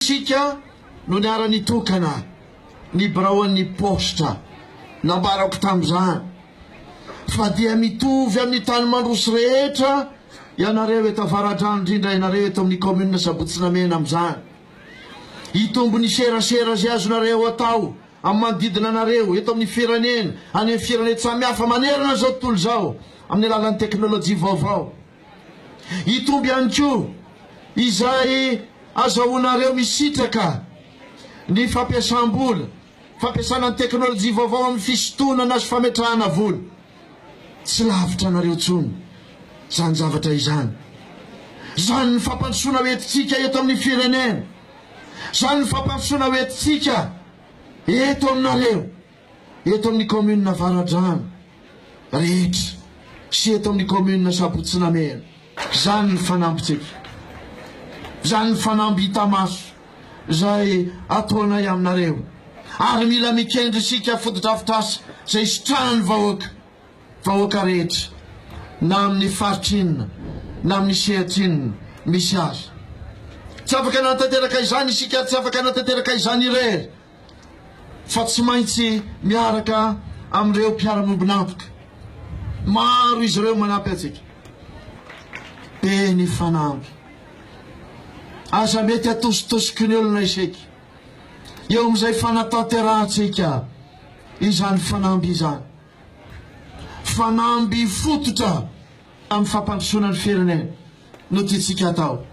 isika no niara-nitokana ny biraon'ny paositra. Nambarako tamin'izany fa dia mitovy amin'ny tany mandroso rehetra ianareo eto Avaradrano, indrindra ianareo eto amin'ny kaominina Sabotsy Namehana amin'izany. Hitombo ny serasera izay azonareo atao amin'ny manodidina anareo, eto amin'ny firenena, any amin'ny firenen-tsamihafa manerana izao tontolo izao amin'ny alalan'ny teknolojia vaovao. Hitombo ihany koa izay azahoanareo misitraka ny fampiasam-bola, fampiasana ny teknolojia vaovao amin'ny fisintonana sy fametrahana vola. Tsy lavitra anareo intsony izany zavatra izany. Izany ny fampandrosoana ho entintsika eto amin'ny firenena. Izany ny fampandrosoana ho entintsika eto aminareo, eto amin'ny kaominina Avaradrano rehetra sy eto amin'ny kaominina Sabotsy Namehana. Izany ny fanampintsika. Izany ny fanamby hita maso izay ataonay aminareo. Ary mila mikendry isika fotodrafitrasa izay hisitrahan'ny vahoaka, vahoaka rehetra, na amin'ny faritra inona na amin'ny sehatra inona misy azy. Tsy afaka hanatanteraka izany isika ary tsy afaka hanatanteraka izany irery fa tsy maintsy miaraka amin'ireo mpiara-miombon'antoka. Maro izy ireo manampy antsika. Be ny fanamby. Aza mety atositosiky ny olona isika eo amin'izay fanatanterahantsika izany fanamby izany. Fanamby fototra amin'ny fampandrosoana ny firenena no tiantsika atao.